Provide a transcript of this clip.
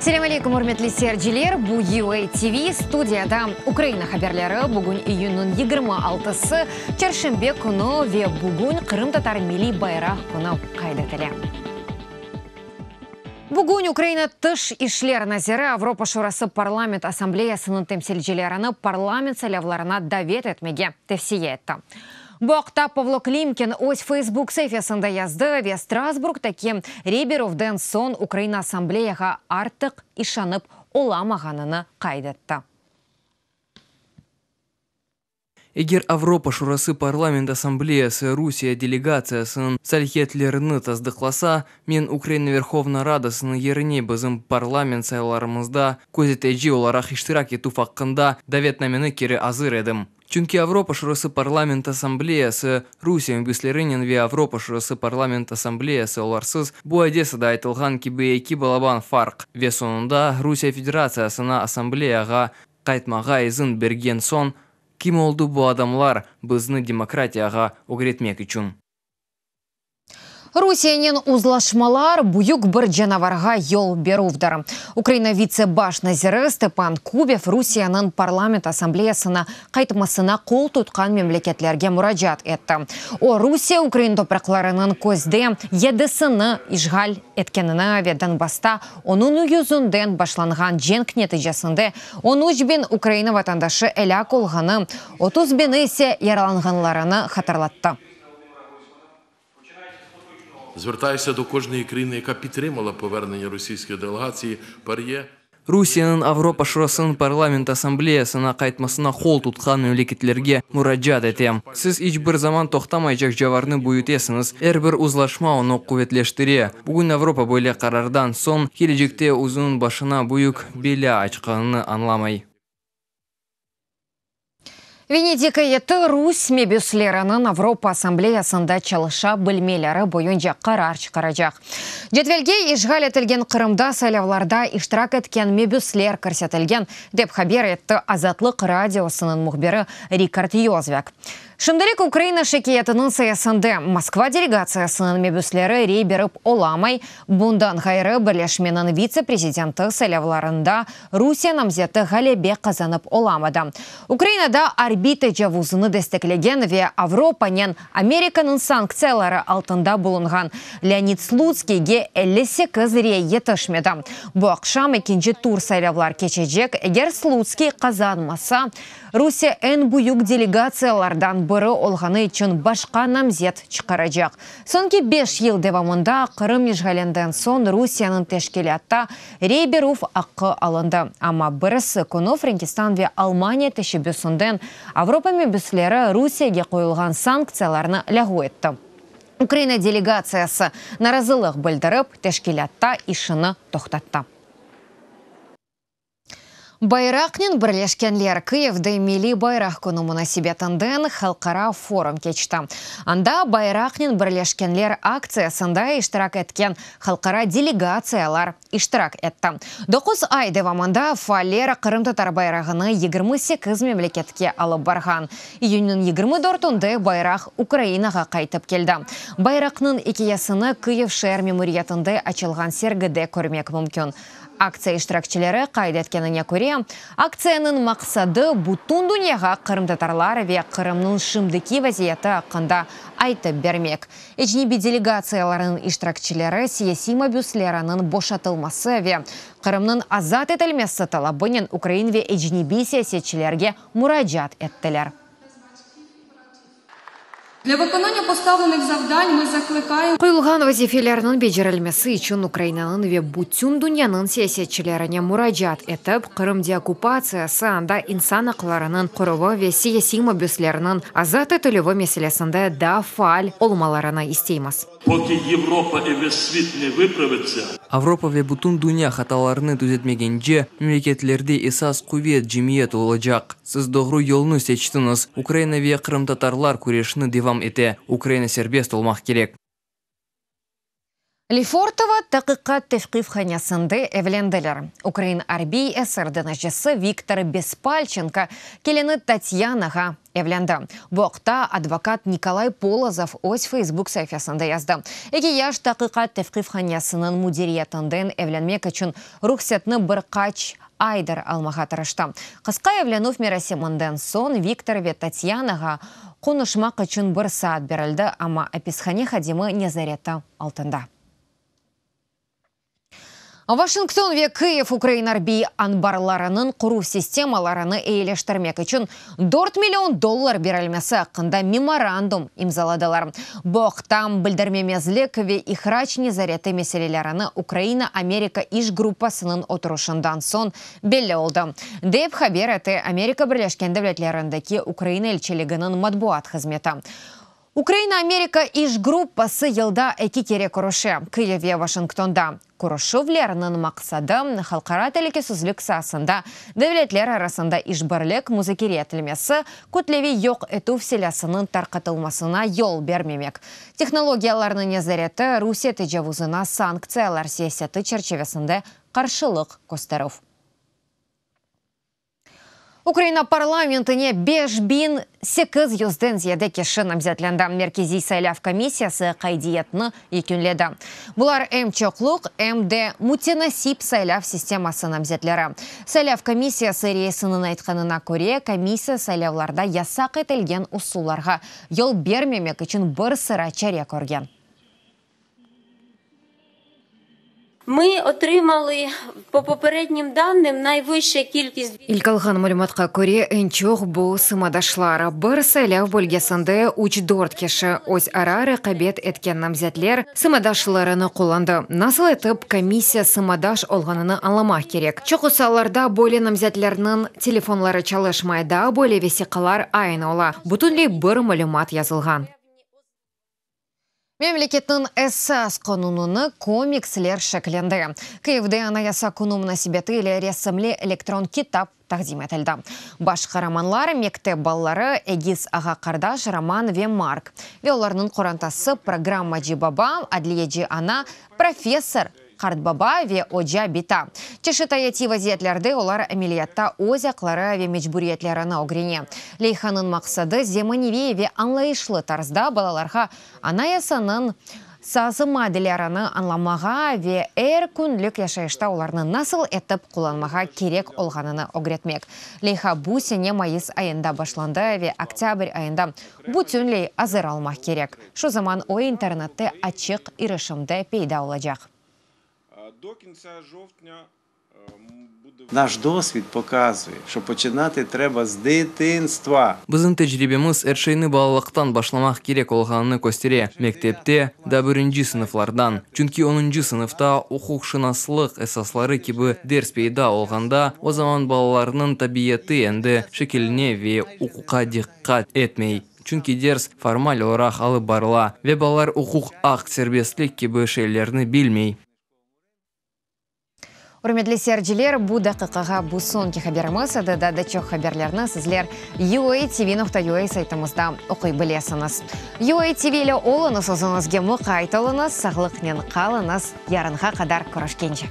Selâm aleyküm, ürmetli seyirciler! Bu UA TV, studiyada Ukraina haberleri. Bugün iyünniñ 26-sı, çarşenbe künü ve bugün Qırımtatar milliy bayraq künü qayd etile. Bugün Ukraina Tış işler naziri Avropa Şurası Parlament Assambleyasınıñ temsilcilerini parlament saylavlarına davet etmege tevsiye etti. Bu aqta Pavlo Klimkin öz Facebook saifesinde yazdı ve Strasburgdaki rey berüvden soñ Ukraina Assambleyağa artıq işanıp olamağanını qayd etti. Eger Avropa Şurası Parlament Assambleyası Rusiye delegatsiyasınıñ salâhiyetlerini tasdıqlasa, men Ukraina Verhovna Radasınıñ yerine bizim parlament saylavlarımızda közeteci olaraq iştirak etüv aqqında davetnameni keri azır edim. Çünki Avropa Şurası Parlament Assambleyası Rusiye mabüslerinen ve Avropa Şurası Parlament Assambleyası olarsız, bu Odesada aytılğan kibi eki balaban farq. Ve soñunda Rusiye Federatsiyasına Assambleyağa qaytmağa izin bergen soñ, kim oldı bu adamlar bizni demokratiyağa ögretmek içün? Rusiyenen uzlaşmalar, büyük bir canavarğa yol berüvdir. Ukraina vitse baş naziri Stepan Kubev Rusiyeniñ Parlament Assambleyasına qaytmasına qol tutqan memleketlerge muracaat etti. O, Rusiye ukrain topraqlarınıñ közde yedisini işğal etkenini ve Donbassta onıñ yüzünden başlanğan cenk neticesinde 13 biñ Ukraina vatandaşı elâk olğanı, 30 biñi ise yaralanğanlarını hatırlattı. Zvertayusya do kojnoyi krayiny, yaka pidtrımala povernenya rosiyskoyi delegatsiyi PARЄ. Rusiyeniñ Avropa Şurasınıñ Parlament Assambleyasına qaytmasına qol tutqan memleketlerge muracaat etem. Siz iç bir zaman toqtamaycaq cavarnı büyütesiñiz, er bir uzlaşma onı quvetleştire. Bugün Avropa böyle qarardan soñ kelecekte özüniñ başına büyük belâ açqanını añlamay. Venedik eyyeti rus mebüsleriniñ Avropa Assambleyasında çalışa bilmeleri boyunca qarar çıqaracaq. Cedvelge işğal etilgen Qırımda saylavlarda iştirak etken mebüsler kirsetilgen, dep haber etti Azatlıq Radiosınıñ mühbiri Rikard Yozvâk. Şimdilik Ukraina şikâyetiniñ sayesinde Moskva delegatsiyasınıñ mebüsleri rey berip olamay. Bundan ğayrı, birleşmeniñ vitse-prezidenti saylavlarında Rusiye namzeti ğalebe qazanıp olamadı. Ukrainada arbiy tecavuzını desteklegen ve Avropanen Amerikanıñ sanktsiyaları altında bulunğan Leonid Slutskiyge 58 rey yetişmedi. Bu aqşam ekinci tur saylavlar keçecek, eger Slutskiy qazanmasa, Rusiye eñ büyük delegatsiyalardan biri olğanı içün başqa namzet çıqaracaq. Soñki beş yıl devamında Qırım işğalinden soñ Rusiyeniñ teşkilâtta rey berüv aqqı alındı. Amma birisi künü Frenkistan ve Almaniya teşebbüsinden Avropa mebüsleri Rusiyege qoyulğan sanktsiyalarnı lâğu etti. Ukraina delegatsiyası narazılıq bildirip, teşkilâtta işini toqtattı. Bayraqnen birleşkenler Kıyivde Milliy bayraq künü munasebetinden halqara forum keçti. Anda Bayraqnen birleşkenler aktsiyasında iştirak etken halqara delegatsiyalar iştirak etti. Doquz ay devamında faaller qırımtatar bayrağını 28 memleketke alıp barğan. İyünniñ 24-ünde bayraq Ukrainağa qaytıp keldi. Bayraqnıñ ikâyesini Kıyiv şeer memuriyetinde açılğan sergide körmek mümkün. Aktsiya iştirakçileri qayd etkenine köre, aktsiyanıñ maqsadı, bütün dünyağa qırımtatarlar ve Qırımnıñ şimdiki vaziyeti aqqında aytıp bermek. Ecnebiy delegatsiyalarnıñ iştirakçileri siyasiy mabüsleriniñ boşatılması ve Qırımnıñ azat etilmesi talabınen ukrain ve ecnebiy siyasetçilerge muracaat ettiler. Для виконання поставлених завдань ми закликаємо. Qoyulğan vazifelerniñ becerilmesi içün Ukrainanıñ ve bütün dünyanıñ siyasetçilerine muracaat etip, Qırım deokkupatsiyası, anda insan aqlarınıñ qoruvı ve siyasiy mabüslerniñ azat etilüvi meselesinde daa faal olmalarını isteymiz. Poki Yevropa i ves svit ne vıpravıtsâ. Avropa ve bütün dünya hatalarını tüzetmegence, memleketlerde esas quvet cemiyet olacaq. Siz doğru yolnı seçtiñiz, Ukraina ve qırımtatarlar küreşni devam ete, Ukraina serbest olmaq kerek. Lefortovo taqiqat tevqifhanesinde evlendiler. Ukrain arbiy esir deñizcisi Viktor Bespalçenko kelini Tatyanağa evlendi. Bu aqta advokat Nikolay Polozov öz Facebook saifesinde yazdı. Eki yaş taqiqat tevqifhanesiniñ müdiriyetinden evlenmek içün ruhsetni bir qaç aydır almağa tırıştı. Qısqa evlenüv merasiminden soñ Viktor ve Tatyanağa qonuşmaq içün bir saat berildi, amma apishane hadimi nezareti altında. Vaşington ve Kyiv ukrain arbiy anbarlarınıñ qoruv sistemalarını eyileştirmek içün dört million dollar berilmesi aqqında memorandum imzaladılar. Bu aqta bildirmemezlik ve ihrac nezareti meselelerini Ukraina-Amerika iş gruppasınıñ oturışından soñ belli oldı, dep haber ete Amerika Birleşken Devletlerindeki Ukraina elçiliginiñ matbuat hızmeti. Ukraina-Amerika iş gruppası yılda eki kere körüşe, Kyiv ve Vaşingtonda. Körüşüvlerniñ maqsadı, halqara telükesizlik saasında devletler arasında işbirlik muzakere etilmesi, kütleviy yoq etüv silâsınıñ tarqatılmasına yol bermemek, tehnologiyalarnıñ nezareti, Rusiye tecavuzına sanktsiyalar siyaseti çerçivesinde qarşılıq kösterüv. Ukraina parlamentine 5800 yüzden ziyade kişi namzetlendi. Merkeziy saylav komissiyası qaydiyetni yekünledi. Bular em çoqluq, em de mütenasip saylav sisteması namzetleri. Saylav komissiyası reisiniñ aytqanına köre, komissiya saylavlarda yasaq etilgen usullarğa yol bermemek içün bir sıra çare körgen. Mı otrimalı po poperednim danım nayvışça kilkist. İlk alğan malümatqa köre, eñ çoq bu sımadaşlar. Bir saylav bölgesinde üç-dört kişi öz ara reqabet etken namzetler sımadaşlarını qullandı. Nasıl etip komissiya sımadaş olğanını añlamaq kerek. Çoqusı allarda böyle namzetlerniñ telefonları çalışmay, daa böyle vesiqalar aynı ola, bütünley bir malümat yazılğan. Memleketniñ esas qanunını komiksler şeklinde Kyivde Anayasa künü munasebeti ile resimli elektron kitap taqdim etildi. Baş qaramanlar, mektep balaları, egiz ağa-qardaş Roman ve Mark ve olarnıñ qorantası, programmacı baba, adliyeci ana, professor qartbaba ve oca bita. Çeşit ayatiy vaziyetlerde olar ameliyatta öz aqları ve mecburiyetlerini ögrene. Leyhanıñ maqsadı, zemaneviy ve añlayışlı tarzda balalarğa Anayasanıñ sazı maddelerini añlamağa ve er künlük yaşayışta olarnı nasıl etip qullanmağa kerek olğanını ögretmek. Leyha bu sene mayıs ayında başlandı ve oktâbr ayında bütünley azır olmaq kerek. Şu zaman o internette açıq irişimde peyda olacaq. Naş dosvid pokazuye, şo poçinati treba z ditinstva. Bizim tecribemiz er şeyni balalıqtan başlamaq kerek olğanını köstere, mektepte, da birinci sınıflardan. Çünki onuncı sınıfta uquqşınaslıq esasları kibi ders peyda olğanda, o zaman balalarnıñ tabiyatı endi şekilline ve uquqqa diqqat etmey. Çünki ders formal olaraq alıp barıla ve balalar uquq, aq, serbestlik kibi şeylerni bilmey. Ürmetli seyirciler, bu daqiqağa bu soñki haberimiz edi. Daa da çoq haberlerni sizler UATV.UA saytımızda oquy bilesiñiz. UATV ile oluñız, özüñizge muqayt oluñız, sağlıqnen qalıñız, yarınğa qadar körüşkence.